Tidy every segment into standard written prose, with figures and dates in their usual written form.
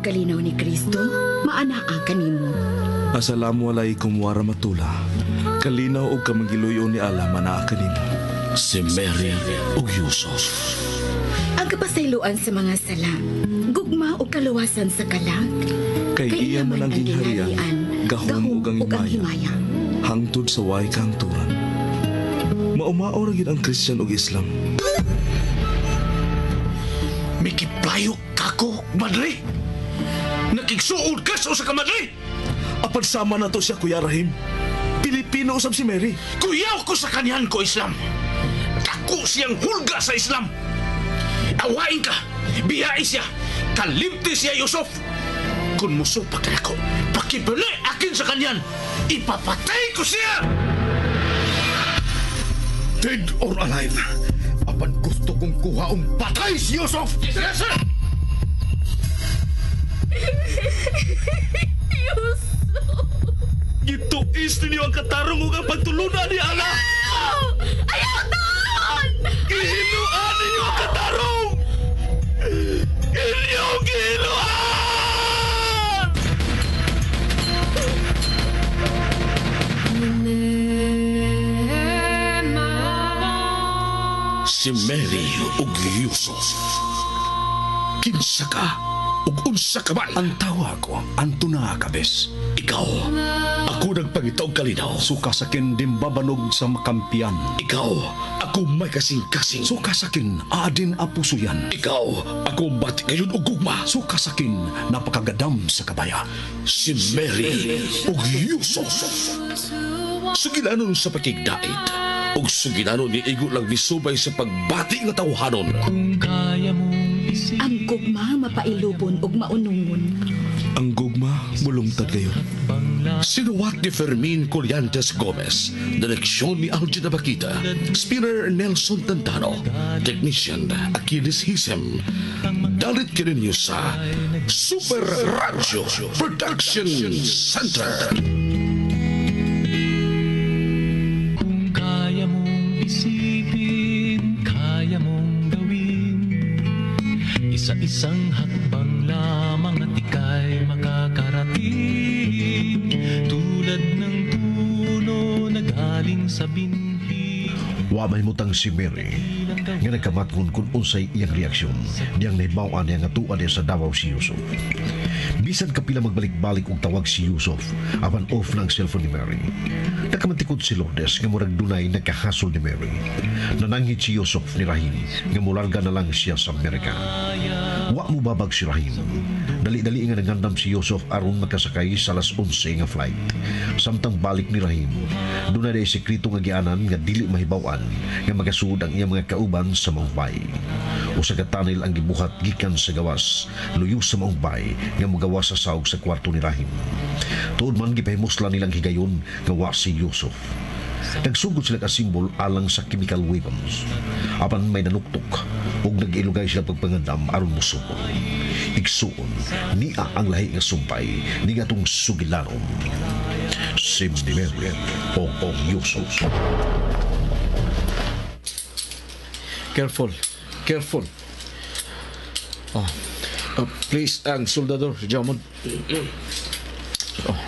kalinaw ni Kristo, maanaa kanimo. Assalamu alaikum warahmatullah. Kalinaw og kamangiluyo ni Allah manaa kanimo. Si Mary ug Yusuf. Ang kapasayloan sa mga sala, gugma ug kaluwasan sa kalag. Kay iya man ang gingharian, gahom ug ang himaya. Hangtod sa way kahangturan. Maumao ra gyud ang Christian ug Islam. Mikiplayo kako, madre. Nakigsuod ka sa usa ka madre. Apan sama na to siya, Kuya Rahim. Pilipino usab si Mary. Kuyaw ko sa kanyan ko, Islam. Dako siyang hulga sa Islam. Awain ka, biyai siya, kalimti siya, Yusuf. Kung musupak na ako, pakibali akin sa kanyan, ipapatay ko siya! Dead or alive, apan gusto kong kuhaong patay si Yusuf! Yes, sir! Gituis ninyo ang katarong ug ang pagtulunan ni Allah. Ayaw taon! Gihinuan ninyo ang katarong! Inyong gihinuan! Si Mary ug Yusuf. Kinsa ka ug unsa ka man? Ang tawa ko, Antona Cabes. Ikaw, ako nagpangita og kalinaw. Suka sakin dimbabanog sa makampiyan. Ikaw, ako may kasing-kasing. Suka sakin adin apusuyan. Ikaw, ako bati ngayon og gugma. Suka sakin napakagadam sa kabaya. Si Mary ug Yusuf. Sugilanon sa pakigdait ug sugilanon ni igo lang misubay sa pagbati nga tawhanon. Ang gugma mapailubon ug maunungon. Ang gugma mulungtad kayo. Sinuwat ni Fermin Collantes Gomez, direksyon ni Algin Abakita, spinner Nelson Tantano, technician Achilles Hisem. Dalit kininyo sa Super Radio Production Center. Kung kaya mong isipin, kaya mong gawin. Isa-isang hakbang lamang at ika'y makakarating. Tulad ng puno na galing sa binhi. Wa mahimutang si Mary nga nagkamatngon kung unsay iyang reaksyon diyang nahibaw-an niya nga tuwa niya sa Davao si Yusuf. Bisan kapila magbalik-balik og tawag si Yusuf apan off na ang cellphone ni Mary. Nakamantikod si Lourdes nga murag dunay nagkahasol ni Mary. Nananghid si Yusuf ni Rahim nga mularga na lang siya sa Amerika. Wa mo babag si Rahim. Dali-dali nga nangandam si Yusuf aron makasakay sa alas 11 nga flight. Samtang balik ni Rahim, dunay day sekreto nga gianan nga dili mahibaw-an nga makasuod ang iyang mga kauban sa Maungbay. Usa ka tunnel ang gibuhat gikan sa gawas, luyo sa Maungbay nga mogawas sa saog sa kwarto ni Rahim. Tuod man gipahimuslan nilang higayon nga wa si Yusuf. Nagsugod sila ka simbol alang sa chemical weapons. Apan may nanuktok ug nag-ilugay sila pagpangandam aron mosuko. Igsuon niya ang lahi nga sumpay ni ngatong sugilanon. Si Mary o Yusuf. Careful. Careful. Oh. Please, ang soldador, Jamon. Oh.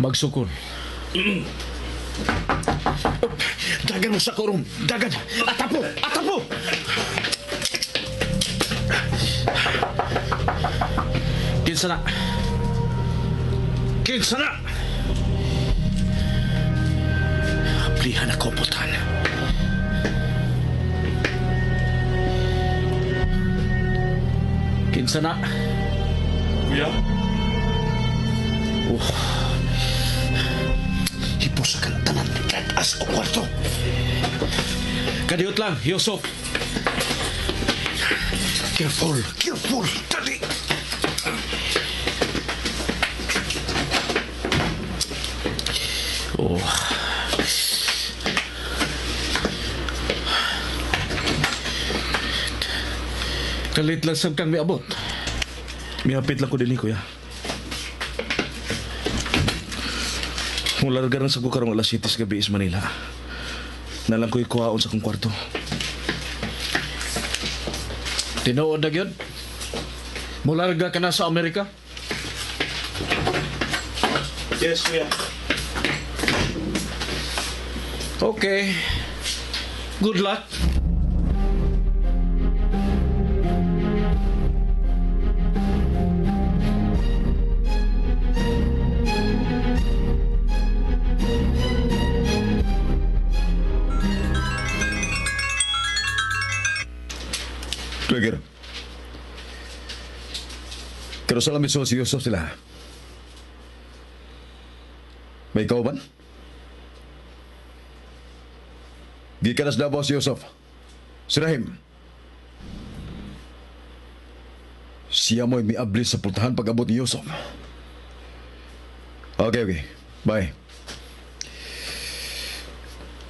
Magsukol. Dagan mo sa korom. Dagan. Atapo! Atapo! Kinsa na? Kinsa na? Aplihan ako, putan. Kinsa na? Kuya? Oh. Hipos sa kantanan. As o kwarto. Kadiyot lang, Yusuf. Careful, careful. Dali. Oh. Kalit lang sab kang miabot. Mihapit lang ko din, kuya. Mularga rin sa ko karong alas 7 sa gabi is Manila. Nalang ko'y kuhaon sa kong kwarto. Tinuod na gyud. Mularga ka na sa Amerika? Yes, kuya. Okay. Good luck. Trigger. Pero sa lamin si Yusuf sila. May kauban? Gikan sa Davao si Yusuf. Si Rahim. Siya mo'y miabli sa pultahan pag-abot ni Yusuf. Okay, okay. Bye.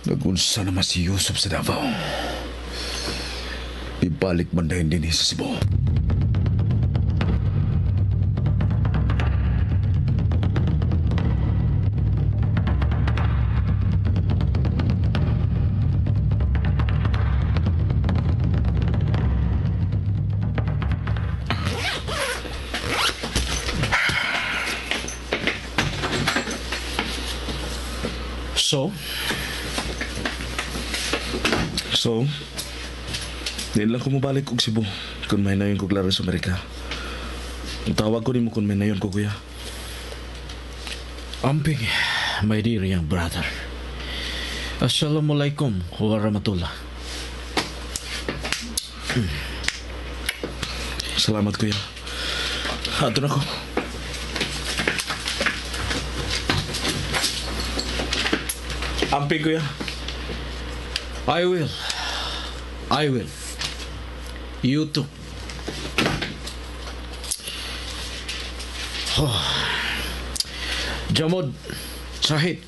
Nagunsa naman si Yusuf sa Davao. Ibalik man dahil din sa Cebu. So? So, di lang ko mabalik og Cebu kung may nayon ko klaro sa Amerika. Tawag ko nimo kung may nayon ko, kuya. Amping, my dear young brother. Assalamualaikum warahmatullah. Salamat, kuya. Ato na ko. Amping, kuya. I will. I will. You too. Oh. Jamod, Sahid,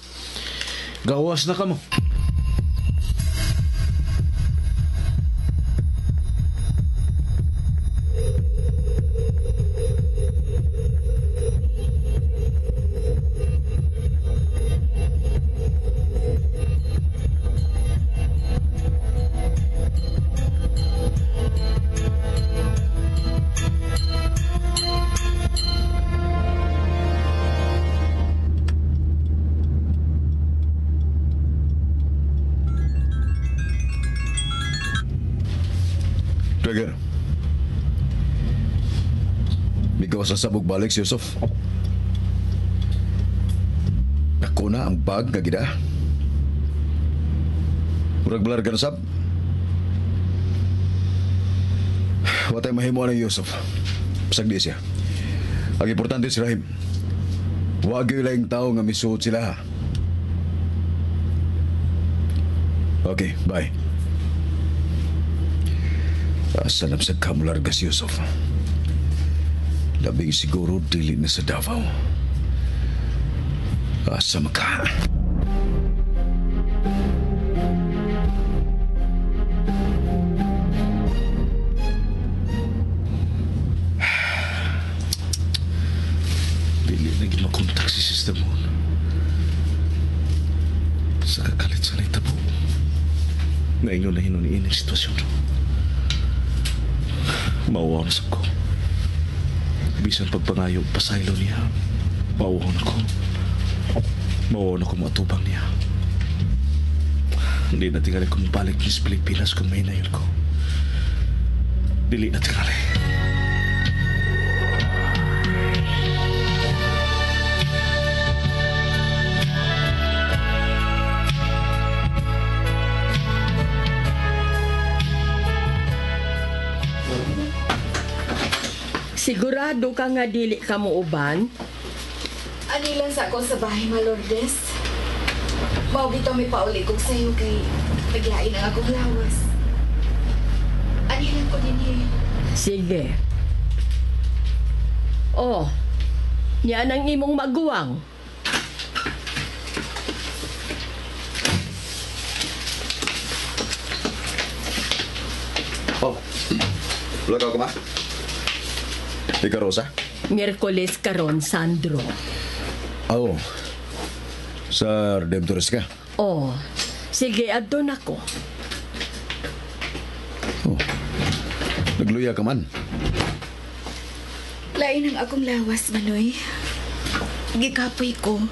gawas na kamo. Trigger. Migawas sa sabog balik si Yusuf. Nako na ang bag nga gida. Murag balar ka na sab. Watay mahimo ng Yusuf. Pasagdi siya. Ang importante si Rahim. Wag gyud laing tao nga misuot sila. Okay, bye. Asalam sa kamularga si Yusuf. Labing siguro dili na sa Davao. Asa maka. Dili na gimakontak si Sister Moon. Sa kakalit sa naitabo. Naingon na hinon ni ining sitwasyon. Mauwaw na sab ko. Bisan pagpangayo, pasaylo niya. Mauwaw na ko. Mauwaw na ko maatubang niya. Hindi na tingali kung balik ni sa Pilipinas kung may nayon ko. Dili na tingali. Sigurado ka nga dili ka mo uban? Anilan sa ako sa bahay, Ma Lourdes. Mao bitaw may pauli kog sayo kay naglain ang akong lawas. Anilan ko dinhi. Sige. Oh, niyan ang imong maguwang. Oh, wala ka ma? Ikaw, Rosa? Miyerkules karon, Sandro. Oo. Sa Redemptores ka? Oh, sige, adto na ko. Oh. Nagluya ka man. Naglain ang akong lawas, Manoy. Gikapoy ko.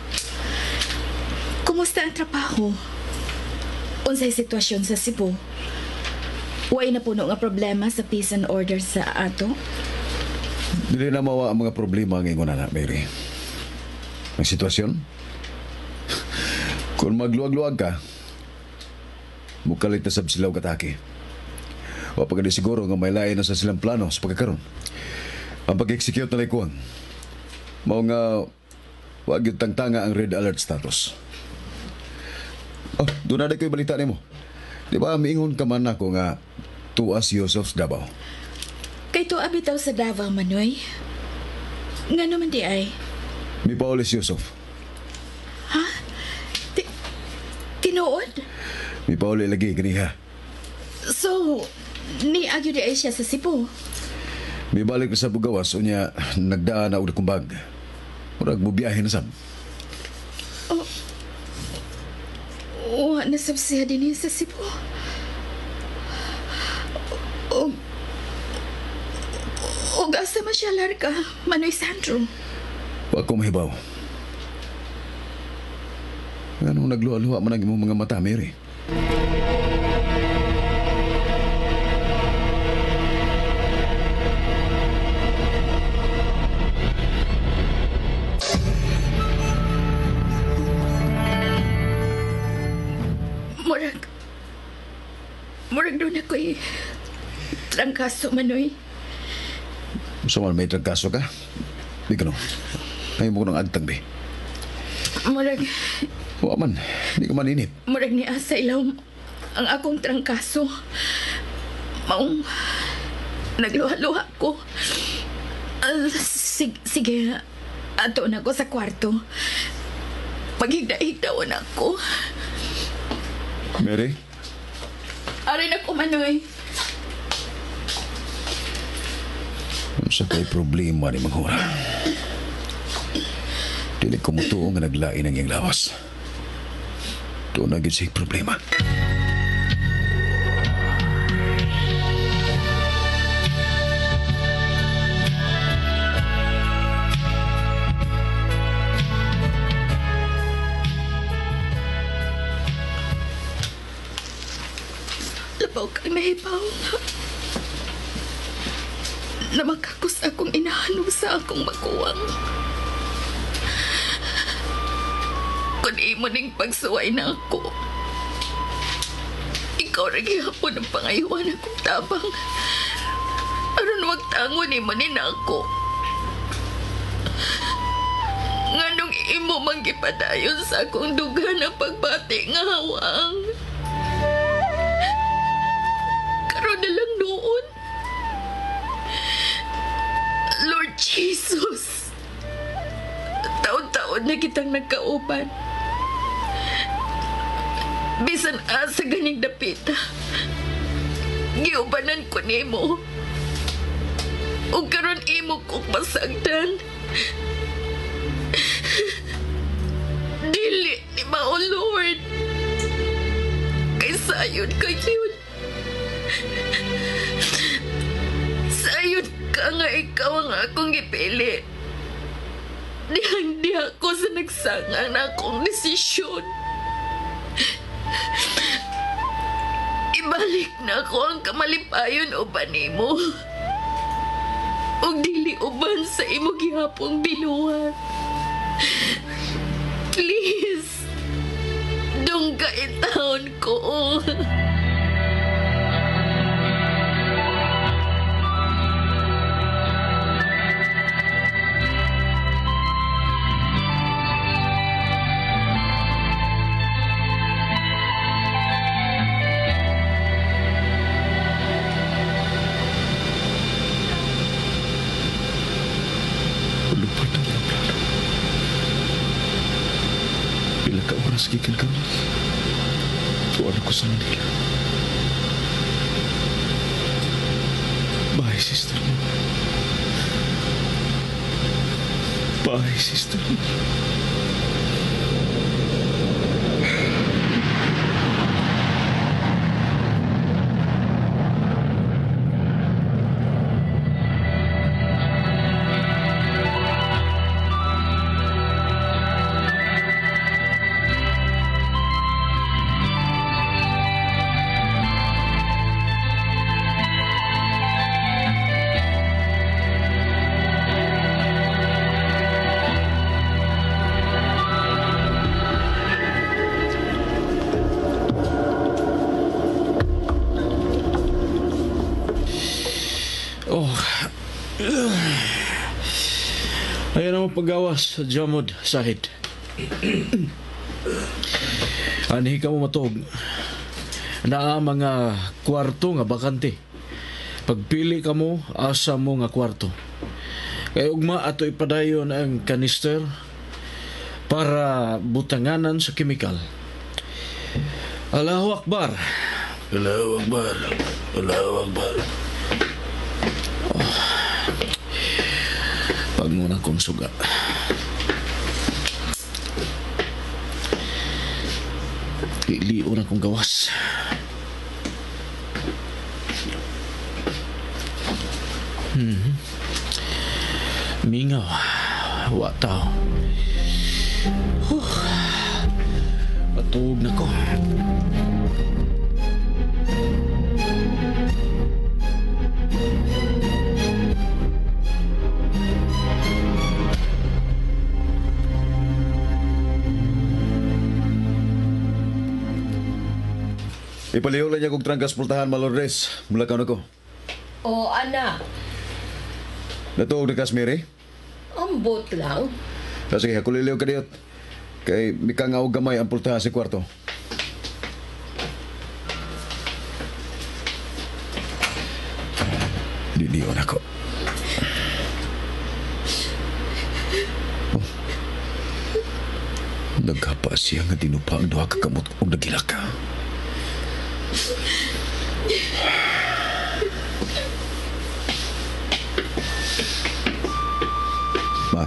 Kumusta ang trabaho? Unsay sitwasyon sa Cebu? Way na puno nga problema sa peace and order sa ato? Dili na mawa ang mga problema ang ingon na, Mary. Ang sitwasyon? Kung magluwag-luwag ka, mukalit na sab sila og atake. Wa pa gani siguro nga may lain na sa silang plano sa pagkakaron. Ang pag-execute na kuwang. Mao nga wa gyud tangtanga ang red alert status. Oh, doon na ko'y balita nimo. Di ba miingon ka man ako nga tuwa si Yusuf sa Davao? Kay tuwa bitaw sa Davao, Manoy. Nga naman di ay? Mi pauli si Yusuf. Ha? Tinuod? Mi pauli lagi ganiha. So, niagyo di ay siya sa Cebu? Mibalik na sa bugawas, unya nagdaan na og dakong bag. Murag mubiyahe na sab. Oh, wa na sab siya dinhi sa Cebu. Og asa man siya larga, Manoy Sandro? Wa ko mahibaw. Nganong nagluha-luha man ang imong mga mata, Mary? Murag doon ako'y trangkaso, Manoy. Sa man may trangkaso ka? Di ka no. Ngayon mo ko ng agtang, be. Murag... Wa man. Di ka maninip. Murag ni asa ilaw ang akong trangkaso. Maong nagluha-luha ko. Sige, ato na ko sa kwarto. Paghigda-higdawan ako. Mary? Aray na ko, Manoy. Sa kay problema ni Manghura. Dili ko mutuo nga naglain ang iyang lawas. Doon na gyud siya'y problema. Labaw kang nahibaw na makakos akong inahanong sa akong maguwang. Kung imo ning pagsuway na ako, ikaw ra gihapon ang pangayuan akong tabang. Aron wag tangon imo ni nako. Nganong imo man gipadayon sa akong dughan ang pagbati nga hawang. Karon na lang noon. Lord Jesus, taon-taon na kitang nagkauban. Bisan asa ganing dapita, giubanan ko nimo. Ug karon imo kong masagdan. Dili ni mao, Lord. Kay sayon ka yun. Sayon ka nga ikaw ang akong gipili. Dihang-diha ko sa nagsanga na akong desisyon. Ibalik na ako ang kamalipayon uban nimo. Ug dili uban sa imo gihapong biluhan. Please, dungga itawon ko. Lupad ang ilang plano. Pila ka oras gikan karon. Tuwan ako sa Manila. Bye, sister mo. Bye, sister mo. Oh. Ayan ang paggawas, Jamod, Sahid. Anhi ka mo matog. Naa mga kwarto nga bakante. Pagpili ka mo, asa mo nga kwarto. Kay ugma ato ipadayon ang kanister para butanganan sa kemikal. Allahu Akbar. Allahu Akbar. Allahu Akbar. Oh. Pagmuna kong suga. Iliw na kong gawas. Mingaw. Wa tao. Patug na ko. Ipaliw lang niya kong trangkas pultahan, Malores. Mula ka na ko. O, anak. Natuog na kas, Mary? Ambot lang. Sige, ako liliw ka diyot. Kay mikangaw gamay ang pultahan sa kwarto. Liliw na ko. Oh. Naghapa siya nga dinupa ang duha ka kamot og nagilak ka. Ma.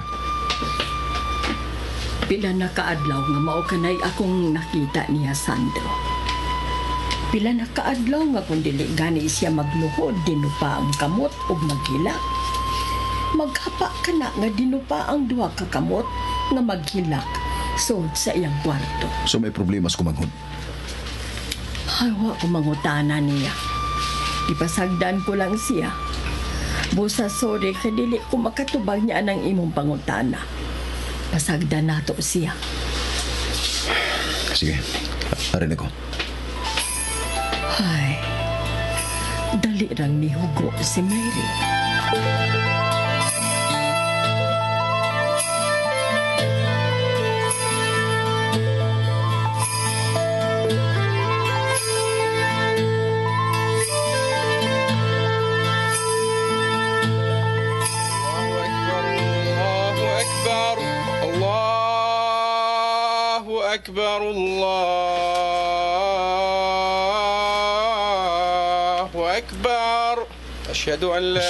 Pila na kaadlaw nga mao kanay akong nakita niya, Sandro. Pila na kaadlaw nga kung dili gani siya magluhod, dinupa ang kamot ug maghilak. Maghapa ka na nga dinupa ang duha ka kamot nga maghilak sud sa iyang kwarto. So may problema sa kumanghod? Ay, wa ko mangutana niya. Ipasagdan ko lang siya. Busa sorry kay dili ko makatubag niya ng imong pangutana. Pasagdan nato siya. Sige, arin ako. Ay, dali rang nihugo si Mary. أكبر الله أكبر أشهد أن لا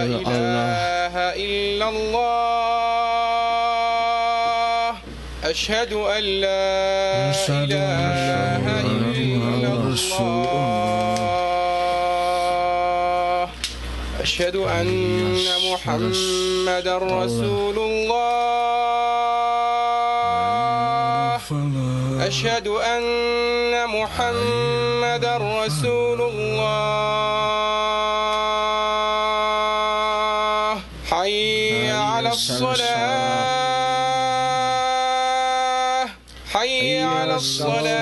إله إلا الله أشهد أن لا إله إلا الله أشهد أن محمدا رسول الله أشهد أن محمدا رسول الله حي على الصلاة حي على الصلاة.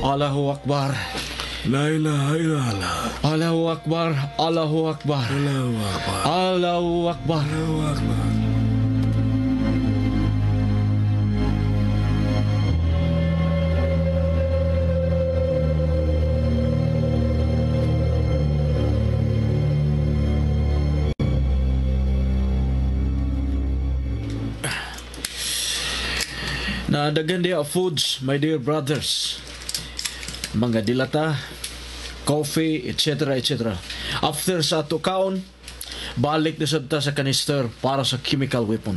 Allahu Akbar. La ilaha illallah. Allahu Akbar. Allahu Akbar. Allahu Akbar. Allahu Akbar. Allahu Akbar. Nadagan diya foods, my dear brothers. Mga dilata, coffee, etc. etc. After sa ato kaon, balik na sad ta sa kanister para sa chemical weapon.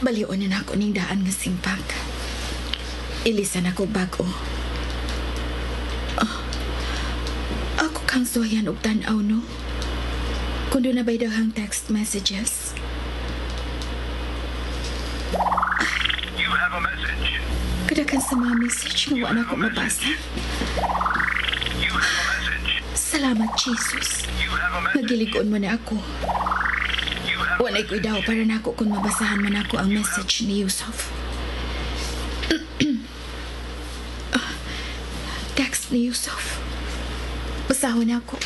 Balion na ako ning daan nga simpak. Ilisan ako bago. Ako kang suwayan og tan-aw, no? Kung doon na ba'y daghang text messages? Kadakan sa mga message nga wa na ko mabasa. Salamat, Jesus. Nagiligon mo na ako. Walay ko daw para nako kung mabasahan man ako ang message ni Yusuf. Text ni Yusuf. Basahon na ako.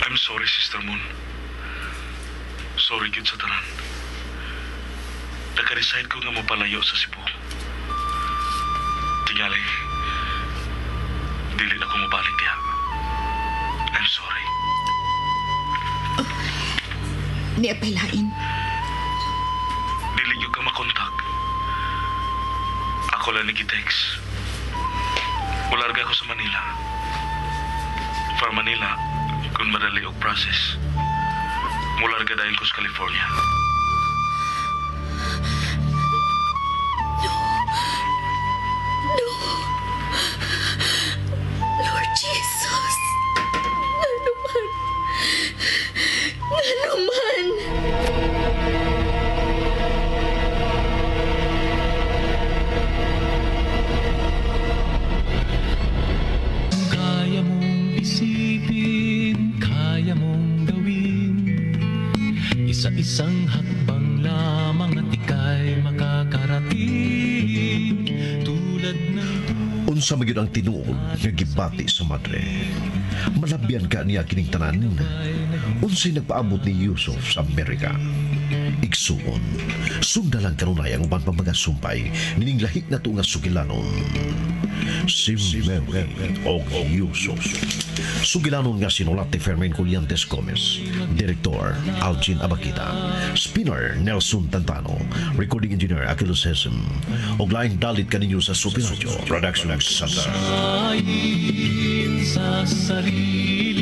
I'm sorry, Sister Moon. Sorry gyud sa tanan. Naka-decide ko nga mopalayo sa Cebu. Tingali, dili na ko mobalik diha. I'm sorry. Ni apelain. Dili gyud ka makontak. Ako lang nag-text. Ularga ko sa Manila. For Manila, kung madali og process. Mularga dayon ko sa California. No. Lord Jesus. Ngano man? Ngano man? Kaya mong isipin, kaya mong gawin. Isa-isang hakbang lamang at ika'y makakarating. Tulad ng Unsa man gyud ang tinuod nga gibati sa madre. Malabyan ka niya kining tanan. Unsay nagpaabot ni Yusuf sa Amerika? Igsuon, sundalang kanunay ang uban pa mga sumpay nining lahi na to nga sugilanon. Si Mary og Yusuf. Sugilanon nga sinulat ni Fermin Colliantes Gomez. Director Algin Abakita. Spinner Nelson Tantano. Recording Engineer Achilles Hesem. Og laing dalit kaninyo sa Super Radio Production Center. Sa sarili.